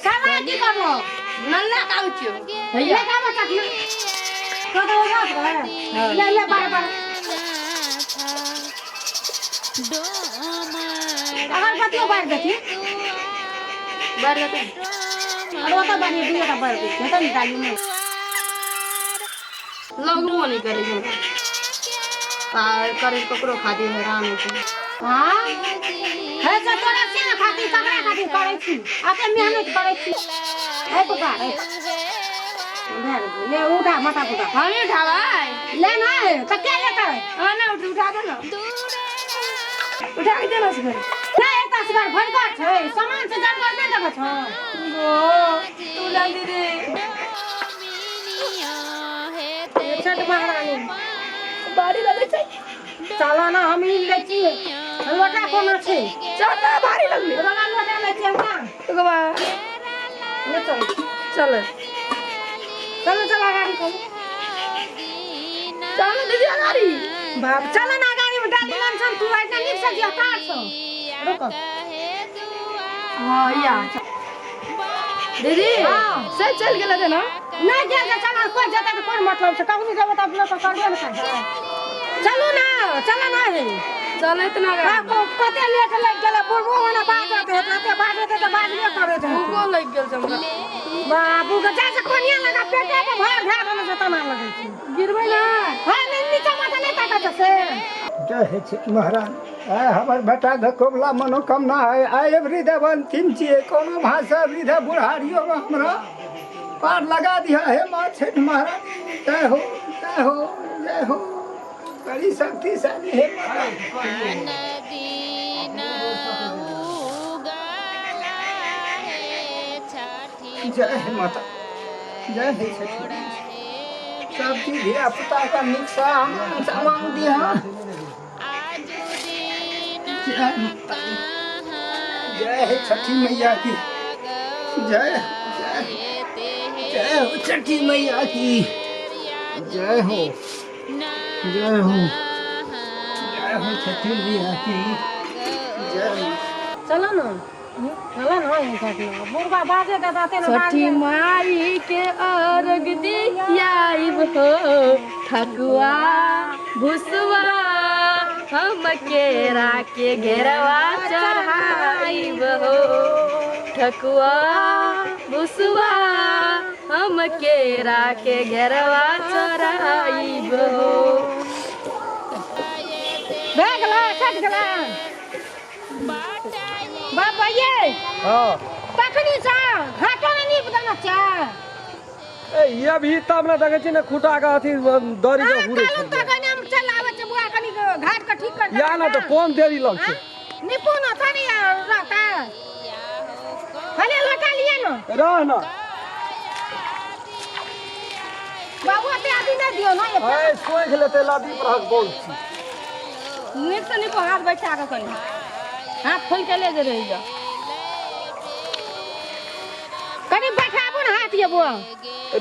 चला की करलो नन्ना का आबै छियौ ले का बच्चा की तो तो रात है ले ले बार बार अगरबत्तियों बार देखी बार देते और वो तो बारी दुनिया का बार देखी तो निकाली में लगबो नहि करै छै हमरा आ करै ककरो खातिर हैरान होइ छै हाँ है तो तोरा से ना खातिर ककरा खातिर करै छी अते मेहनत करै छी है पप्पा है ले उठा माथा पुटा हमी उठाबै ले ना तो क्या लेता है हाँ ना उठ उठा दे ना उठा के दे ना से नहीं एक असगर भरगर छै सामान से जानवर नहीं देखै छौ गो तू ला दीदी छठ महारानी बाड़ी लगै छै चलो ना हम ई लै छी लोटा कोना छै चल ना भारी लगलै रोला लोटा लै छी हम ना ओकरा ले चल चल चलो चलो गाड़ी चलो चल दीदी अगाड़ी बाप चलो ना गाड़ी में डाली लन छन तू ऐसा नीक से जिया तार छौ रुको हाँ या दीदी हाँ। से चल गेल थे ना नहीं गेल छै चल कोइ जेतै तऽ कोन मतलब छै कखनी जेबै तऽ अपने तऽ करबे ने करबै चलू ना चलो ना हे चल इतना हाँ, कते लेट लागि गेलै बुढ़बो ओना बाजत हेतै एते बाजत हेतै बाजबे करैत हेतै भूखो लागि गेल छै हमरा बाबू के जाइ छै कोनिया लगा पेटे पर भार धए देने छै तना लगै छै गिरबै ना हँ नहि नीचा माथा नहि ताकत छै से जय हे छठि महाराज आइ हमर बेटाके कबुला मनोकामना है आइ एवरी देव अन्तिम छियै कोनो भाषा वृद्ध बुढ़ारियोमे हमरा पार लगा दिह हे माँ छठि महाराज जय हो जय हो जय हो बड़ी शक्तिशाली हे माता। जय हे माता जय हे छठि सब चीज धिया पुता का नीक सँ अमान सामान दिह जय माता जय हे छठी मैया की जय जय जय हो छठी मैया की जय हो जय हो जय हो छठी मैया की जय हो। चलो ना चलो ना यहीं तक ना बुढ़बा बाजे दे दाते ना छठी माई के अर्घ दियाइब हो ठकुआ भुसवा हम केरा के घेरवा चढ़ाइब हो ठकुआ भुसवा हम केरा के घेरवा चढ़ाइब हो भए गेलै सटि गेलै बाबा ये हाँ तखनी सँ घाटो ने नीप देना छै ए ये भी तब ने देखै छी ने खूटा के अथी दरी के अहाँ हुरै कहलहुँ छलियै तऽ कनि हम चलि आबै छी बुआ कनि घाट के ठीक कर या ने तऽ कोन देरी लगतै निपू न तनी रहता हले लौटा लिए न रह न बाबू एते आदि नहि दियौ न ये ए सोचि लेतै लदी परहक बोल छी नीक से नीपो हाथ बैठा के कनि हाथ खोल के ले जे रही कनि बैठाबू ने हाथ ये बुआ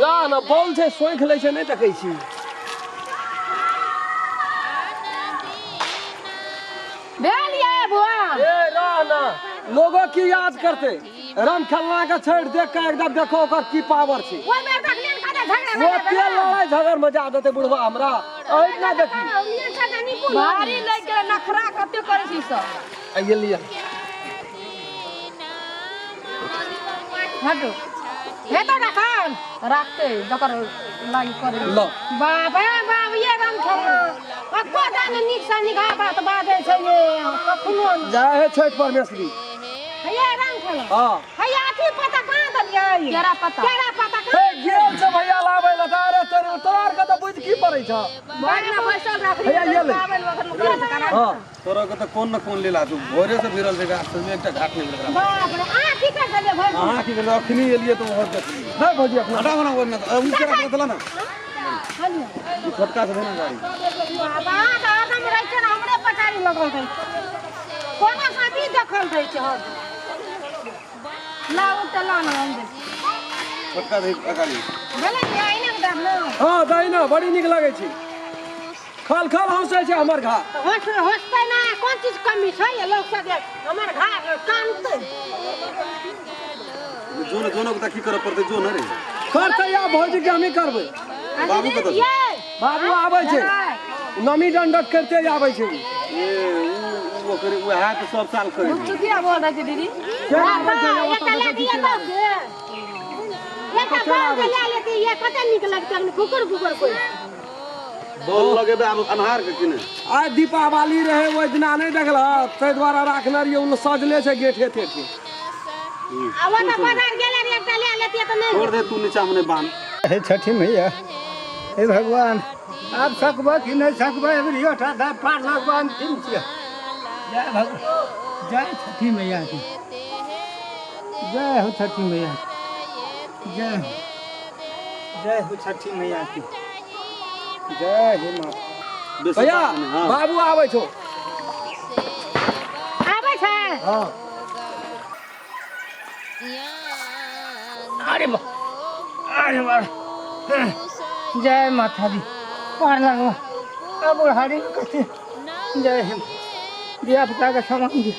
रह न बॉल छै सोखि लै छै नहि देखै छी भेल ये बुआ ए रह न लोगो की याद करते राम खेलना के छठि देख के एकदम देखो ओकर की पावर छै ओहि बेर देखलियनि कते झगड़ा वो तेल लड़ाई झगड़ में जा देते बुढ़वा हमरा एहिना देखी भारी लागि गेलै नखरा कते करै छी सब आइए लिअ हटो हेतौ राखल राखते जकर लागि करे ल बाप रे बाप ये रंग खेलना कको जाने नीक से निघा बात बाजै छै ये कखनो नहि। जय हे छठि परमेश्वरी हे रंग खेलना हाँ हे अथी पता कहाँ देलियै केरा पत्ता केरा पत्ता कहाँ हे गेल छै भैया लाबै लए तऽ अरे तोर तोरा आरके तऽ बुझि की पड़ै छौ बैठ ना बैसल राख हैया ये ले। हाँ तोरा के तऽ कोन न कोन लीला तू भोरे से भिड़ल छै गाछ सबमे एकटा घाट नहि भेल बाप रे अहाँ की कर देलियै भरि दिन? अहाँ की भेल अखनी एलियै तऽ ओहो देखलियै नहि भौजी अपना हटा बना ओहिमे उ केरा पता चला ना हलियौ। ई छोटका से भेल ना गाड़ी बाप अहाँ तऽ हरदम रहै छै ने हमरे पछाड़ी लगल रहै छै कोनो साथी देखल रहै छै हरदम लाउ तऽ ला ना हम देखी छोटका दही अगाड़ी भेलै ने आइने के दाम ने हँ दही ने बड़ी नीक लगै छै खल खल हँसै छै हमर घा तऽ हँस हँसतै ना कोन चीज कमी छै ये लोक सब जे हमर घा कानतै जो न जो न की करऽ पड़तै जो न रे। करतै या भौजी के हमी करबै। बाबू कतऽ छै? बाबू आबै छै, नमी दंडत करते आबै छै। ए उ ओकरे वएह तऽ सब साल करै छै। चुकिया बोल रहल छै दीदी। एकटा लए दिअ तऽ एकटा बॉल के लए लेती, ये कते नीक लगतै कुकुर कुकुर कोइ बॉल लगेबै आब अन्हार के कि नहि? आइ दीपावली रहे ओहि दिना नहि देखलह, ताहि दुआरे राखने रहियै, ओ सजले छै गेठे तेठे। आब ओतऽ बाजार गेले रहियै, एकटा लए लेतियै तऽ नहि। छोड़ दे तू, नीचा मे नहि बान्ह। हे छठी मैया, हे भगवान, आब सकबह कि नहि सकबह? एबरियो टा दा पार लगबह अंतिम छियै। जय भगवान, जय छठी मैया की जय हो। छठी मैया की जय हो, जय हो छठी मैया की जय। हे माँ बेसी भैया बात नहि, हँ। बाबू आबै छौ। आबै छै। हँ। अरे बा, अरे बा, जय माता दी, पार लगबह। अब बुढ़ारी में कथी। जय हे धिया पुता के सामान दी।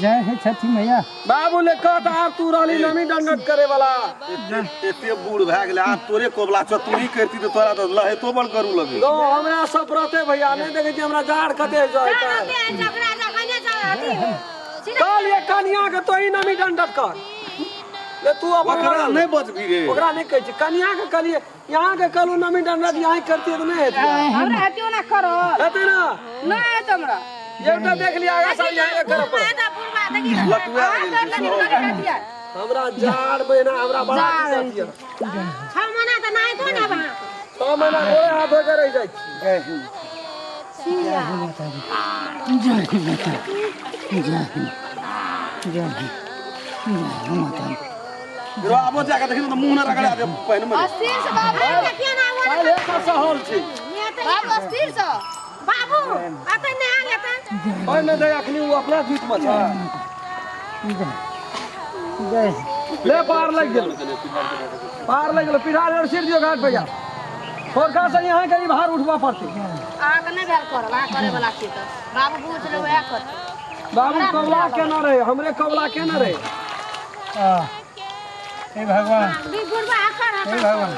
जय हे छठी मैया। बाबू ले कह तऽ आब तू रहली नमी दंडत करे वाला। एते एते बूढ़ भए गेलै, आब तोरे कोबला छौ, तू ही करती तऽ तोरा तऽ लहेतो बड़ करू लगे। गौ हमरा सब रहते भैया, नहि देखै छी हमरा जाड़ कते जाइ। कल ये कनिया के तो ही नमी दंडत कर ले तू अपन। ओकरा नहि बजबी रे। ओकरा नहि कहै छी, कनिया के कहलिए। यहाँ के कहलू नमी दंडत यहाँ करती तऽ नहि हेतै। हमरा हेतियो ना करल। हेतै ना? नहि हेतै हमरा। एकटा देख लिया, आगा साल यहाँ के करऽ पड़त। लटुआ गेल छै सब। हमरा जाड़ बहिना हमरा बड़ा दिक्कत यऽ। 6 महीना तऽ नहाइतो ने आब अहाँ। 6 महीना गोरे हाथ धोइ के रहि जाइ छी। जय हे, जय हे माता दी, जय हे माता दी, जय हे, जय हे, जय हे माता दी। रो आबो जाके देखी तऽ मुँह न रगड़ा दे पानि मे। अस्थिर से बाबू। देखियौ ने आब। काल्हि सँ सहल छी। बाबू अस्थिर से। बाबू अतऽ नहा लेतै। पानि नहि दै अखनी, ओ अपना जुत मे छै। जय ले पार लागि गेल, पार लागि गेल। पिठार आर सिर दियौ घाट भैया, थोड़का से यहाँ करीब भार उठबऽ पड़तै। अहाँके नहि भेल करल, अहाँ करे वाला छी तऽ बाबू बुझ ले, वएह करतै। बाबू कबला केना रहे, हमरे कबला केना रहे। आ, हे भगवान, बुढ़बा हकर हे हकर भगवान।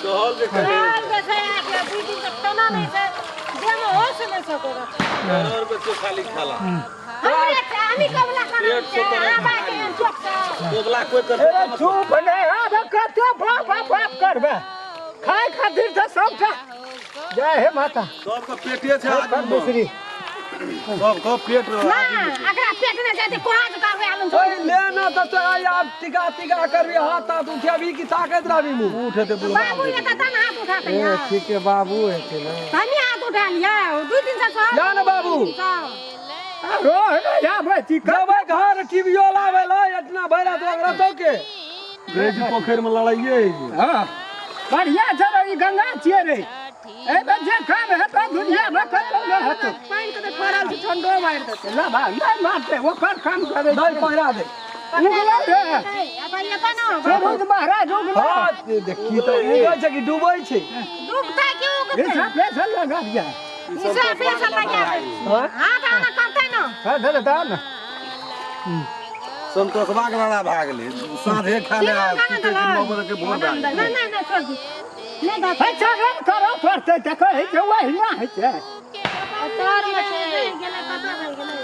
सहल जे करे। सहल जे छै अहाँके, 2 दिन तक खाना नहि छै, देहमे होश नहि छै ओकरा। और बच्चो खाली खाला। हमरे हमी कबला करल छै, अहाँ बाटे चोक से। कोबला कोइ करतै? अरे चुप नहि, आब कते बाप बाप बाप करबै? खाय खातिर तऽ सबटा। जय हे माता। सबके पेटे छै आदमी मे। मिश्री सबके पेट ना एकरा पेट नहि जाते कोहा चुकावे आलू। ओए ले ना तऽ तो आइ आब टिका टिका करबी, हाथ ताथ उठेबी कि ताकत रहबी मुँह उठेते बुढ़बा। बाबू ये तऽ तन हाथ उठाते। ए ठीक है बाबू, हेतै ना। हमी हाथ उठा लिया 2 दिन से सहल। जा ने बाबू। रो नहि आबै छी। जेबै घर टीवीओ लाबै ला, एतना भरि रात रहतौ के? रहै छी पोखरि मे लड़ाइए होइ छै। हँ, बढ़िया छै रे, ई गंगा छियै रे। एहिमे जे काम हेतौ दुनियामे कतौ नहि हेतौ। पानि के तऽ फड़ल छै, ठंडो मारि देतै। ला बा, नहि मारतै, ओकर काम करै दही पहिरा दे। उगलो रे। अब ये तऽ ना सुरुज महाराज उगलो। हाँ देखी तऽ उगै छै कि डूबै छै? डूबतै कि उगतै? हिसाब से लगा दिया। इसे पैसा लगा। हाँ? हाथ आना करतै ना। हाँ, धरे दा ना। संतोषबा के लड़ा भए गेलै, साँझे खा ले आ सुतै छै 9 बजे के भोर भए गेलै। ना ना ना, छोड़ दी, नहि दऽ। अच्छा करऽ पड़तै तऽ कहै छै ओहिना होइ छै। तर मे छै। गेलै कतऽ रहि गेलै?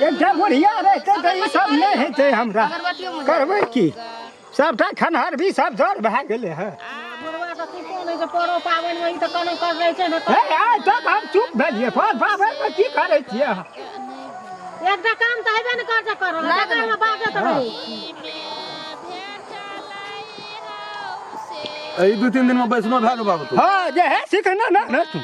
एकटा बुढ़िया रहितै तऽ ई सब नहि हेतै हमरा। अगरबत्तियो मे करबै की, सबटा खनहर भी सब जर भए गेलै हँ। बुढ़वा तऽ चुपो नहि छै परो पाबनिमे, ई तऽ कोनो कर रहै छै ने। हे आइ तक हम चुप भेलियै, पर पाबनिमे की करै छियै अहाँ? एकटा काम तऽ हेबे ने कर छै, करल जकरामे बाजत रहै। एहि 2-3 दिन मे वैष्णो भए गेल बाबू तू। हँ, जे हे सिखना ना ने तू।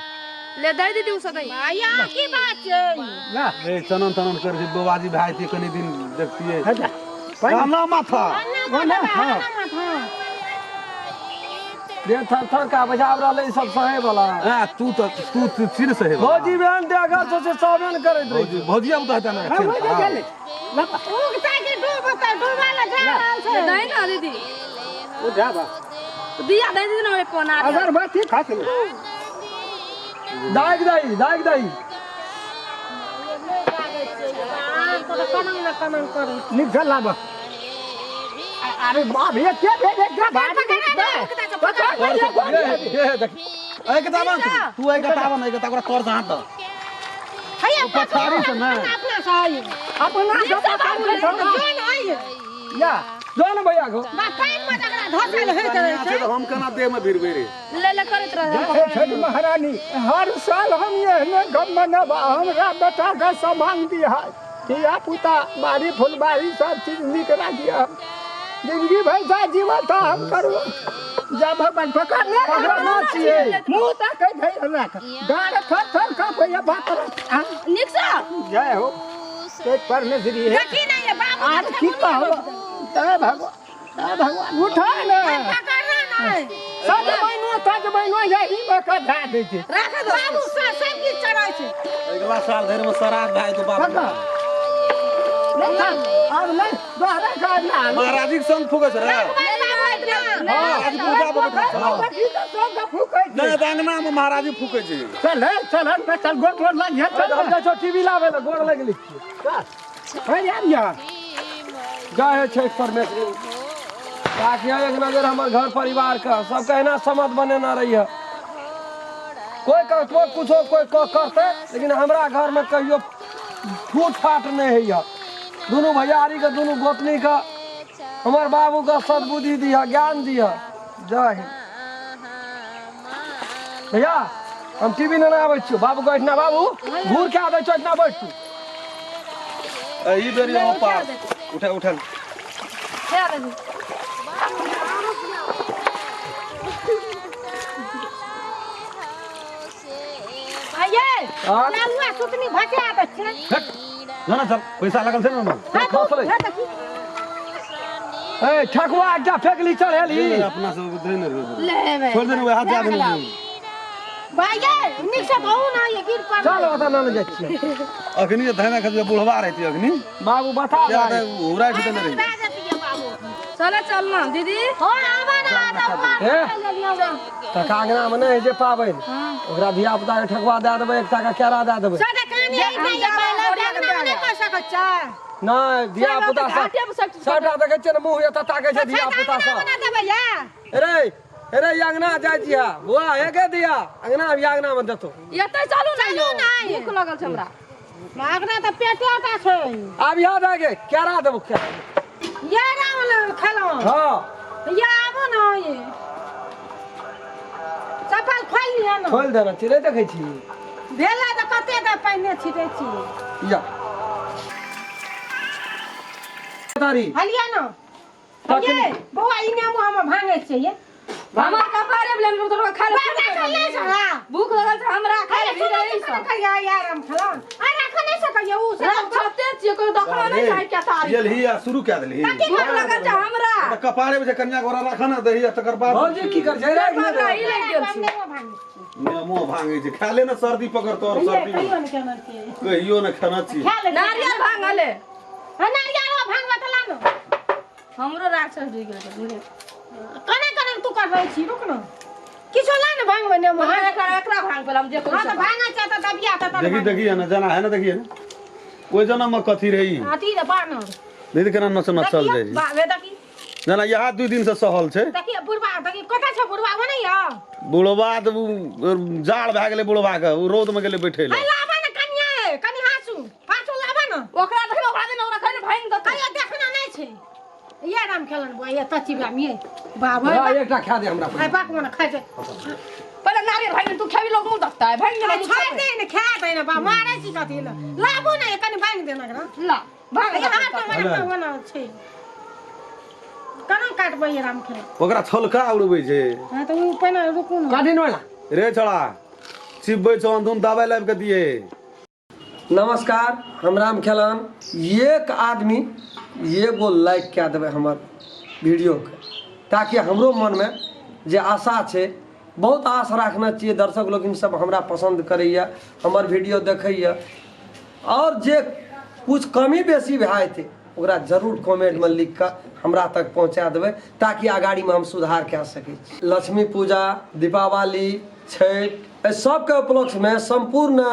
ले दे दीदी, उ सब दे। भैया की बात छै? ला। ए चनन तनन करै छै बबाजी, भए जेतै कनि दिन देखतियै। अच्छा पानि- ना माथा। अन्ना माथा, अन्ना माथा। देह थर थर का बजाब रहलै ई सब सहे वाला। आ तू तऽ तू तू सिर सही। भौजी बहन देह से सबेन करैत रहै। भौजी भौजी हम तऽ हेतै ना। हाँ, बुझि गेलै। ला बा, उगतै कि डूबतै? डूबै लए जा रहल छै। दे ना दीदी। उठा बा। दिया दे दीदी ना कोना। अगरबत्ती खसलै। दागि दही, दागि दही। आब तऽ कनन ने कनन करै। नीक से लाबऽ। अरे बाप ये के भेल एकरा भारी पकड़ पकड़ ना, ले, ये ये देख एहि के ताबन तू एहि के ताबन एहि के ओकरा तोर से हाथ दऽ हैया पछाड़ी से ना। अपना सही अपना नीक से बाबू सब जो नहीं या जो ने भैया को बा पानि में तकरा धसल होइत रहै छै छै तऽ हम केना देह में भिड़बै रे ले ले करैत रहे हे छठ महारानी हर साल हम एहने गम मनब हमरा बेटा के सामान दिया धिया पुता बाड़ी फुलबाड़ी सब चीज नीक राखिए जिंदगी भर जा जीवन था हम करबो जा भगवान पकड़ ले पकड़ ना छियै। मुंह ताकै छै हमरा के गाड़ थर थर कांपैया बात आ, नीक से जय हो पेट परमेश्वरी है देखी नहीं बाबू आर की कहब जय भगवान जय भगवान उठा ने पकड़ना नहीं सज बहिनो तज बहिनो यही में के धए दै छै राख दो बाबू सब सब किछु चढ़ै छै अगिला साल धरि में श्राद्ध भए जेतौ बाप पकड़ नहीं था अब नहीं दोहरा कर ना महाराजी के संग फूकै छै रे महाराजी पूजा पर बैठल छौ। की तऽ सब के फूकै छै नहि तऽ अंगना में महाराजी फूकै छै चल हे चल हे चल गोड़ गोड़ लाग हे चल हम जाइ छौ टीवी लाबै लए गोड़ लागि लै छियै चल हे आब यहाँ जय हे छठि परमेश्वरी ताकि एक नजर हमर घर परिवार के सबके एना समत बनेना रही है कोई कतबो कुछो कोई करते लेकिन हमरा घर में कहियो फूट फाट नहीं है दुनू भैयारी के दुनू गोतनी के हमर बाबू के सद्बुद्धि दिह ज्ञान दिह जय हिंद भैया हम टीवी नेने आबै छियौ बाबू के एहिठिना बाबू घूर के आबै छौ एहिठिना बैठ तू एहि बेर यहाँ पार उठे उठल आइए हाँ? लालुआ सुतनी भसे आबै छै हट ना ना चल पैसा लगल छै ने ओहिमे। खसलै हे देखी ए ठकुआ एकटा फेकली चढ़ेली अपना सब दै ने रहे ले छोड़ देने वएह हाथ जा देने भाइये नीक से धोउ ना ये गिर पर चल ओतऽ नेने जाइ छियै अखनी जे धैना खसबै बुढ़वा रहती अखनी बाबू बता क्या भाई। हुरा देने रही भए जतियै बाबू चल चल ना दीदी हो आबा ना आबा हे टका अंगना में नहि होइ छै पाबनि ओकरा धिया पुता के ठकुआ दए देबै एकटा के केरा दए देबै सदा कानी आई नहीं पहले अंगना में नहीं कर सकत छै नहि धिया पुता सब घाटे पर सब सबटा देखै छियै ने मुँह एतऽ ताकै छै धिया पुता सब बना देबै या अरे अरे ई अंगना जाइ छियै बुआ हे के दिया अंगना अभी अंगना में देतो एतै चलू ना चलू यौ ना। भूख लगल छै हमरा अंगना तऽ पेटे टा छै आब याद आ गे केरा देबो केरा ये राम खेलौं हाँ ये आबो ना ये चप्पल खोलि लिअ ने खोलि देना छी नहि देखै छी भेलै तऽ कते दै पानि छिटै छी या तारी हलिया ने ये बौआ ई नेमो हम भांगै छियै ये हमर कपारे भेल हम तोरा खाय बाबा खाय ले छला भूख लगल छै हमरा खाय अरे ले सुनै रही छी कहिया यार हम खेलौं अरे राखो नहि सकैया उ सब रात छते छियै कोई देखलो नहि चाहे क्या तारी गेलही आ शुरू कए देलही भूख लगल छै हमरा तऽ कपारे में जे कन्या गोरा राख ने दही आ तकर बाद भौजी की कर छै रे हमरा ई लागि गेल छै नेमो भांगै छियै नेमो भांगै छै खा ले ने सर्दी पकड़तौ और ये सर्दी कहियो ने केना छियै कहियो ने खाना छी खा ले नारियल भांगले हाँ, नारियल भांगबा तऽ लानो हमरो राक्षस डूबि गेल छै कने कने तू कर रहल छी रुक न किछो ला ने भांगबै ने हम एकरा एकरा भांग पेला हम जे हाँ करू तऽ भांगै छै तऽ दबिया तऽ देखी देखी है ना जना है ना देखी है ना ओहि जना में कथी रही अथी रे बानर दीदी केना नच नचल जाइ छै बाबे देखी जना यहाँ 2 दिन से सहल छै देखी बुढ़बा देखी कतऽ छै बुढ़बा ओ नहि यऽ बुढ़वा तऽ उ जाड़ भए गेलै बुढ़वा के उ रौद में गेलै बैठे है लए लाबा ने कनिया है कनि हाँसू हाँसू लाबा ने ओकरा देखिन ओकरा देने ओकरा खाइ भांग दत कहियो देखना नहि छै ये राम खेलन बुआ ये तचिबा में बाबा हाँ, एकटा खा दे हमरा खाय बाक मन खाय छै पहिले नारियल भांग तू खेबी लोग मुंह देखता है भांग आ छोड़ दे ने खा दे ने बा मारे छी कथी ले लाबो ने कनि भांग देना एकरा ला भांग ये हाथ में मने होना छै केना काटबै ये राम खेलन ओकरा छोलका उड़बै छै हाँ तऽ ओ पहिने रुकू ने काटी ने रे छोड़ा चिपबै छौ अंधुन दबाइ लाबि कऽ दिए नमस्कार हम राम खेलान एक आदमी एगो लाइक कए देबै हमर वीडियोके ताकि हमरो मनमे जे आशा छै बहुत आश राखने छियै दर्शक लोकिन सब हमरा पसन्द करैए हमर वीडियो देखैए आओर जे कुछ कमी बेसी भए जेतै ओकरा जरूर कमेंटमे लिख कऽ हमरा तक पहुँचा देबै ताकि अगाड़ीमे हम सुधार कए सकै छी लक्ष्मी पूजा दीपावली छठि एहि सबके उपलक्ष्यमे सम्पूर्ण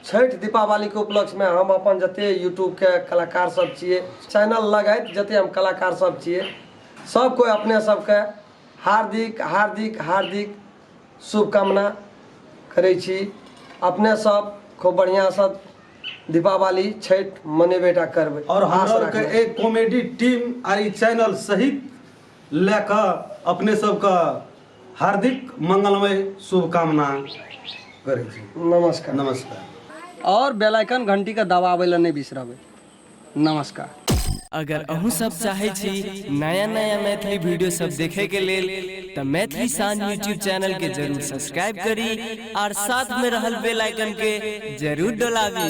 छठि दीपावलीके उपलक्ष्यमे हम अपन जते यूट्यूबके कलाकार सब छियै चैनल लगैत जते हम कलाकार सब छियै सब कोइ अपने सबके हार्दिक हार्दिक हार्दिक शुभकामना करै छी। अपने सब खूब बढ़िआँसँ दीपावली छठि मनेबे टा करबै। और आश हमरा के राखबै। एक कॉमेडी टीम आ ई चैनल सहित लए कऽ अपने सबके हार्दिक मंगलमय शुभकामना करै छी। नमस्कार। नमस्कार। और बेल आइकन घंटी के दबाबै लए नहि बिसरबै। नमस्कार। अगर अहूँ सब चाहै छी नया नया मैथिली वीडियो सब देखे के लेल तऽ मैथिली शान यूट्यूब चैनल के जरूर सब्सक्राइब करी और साथ में रहल बेल आइकन के जरूर डोलाबी।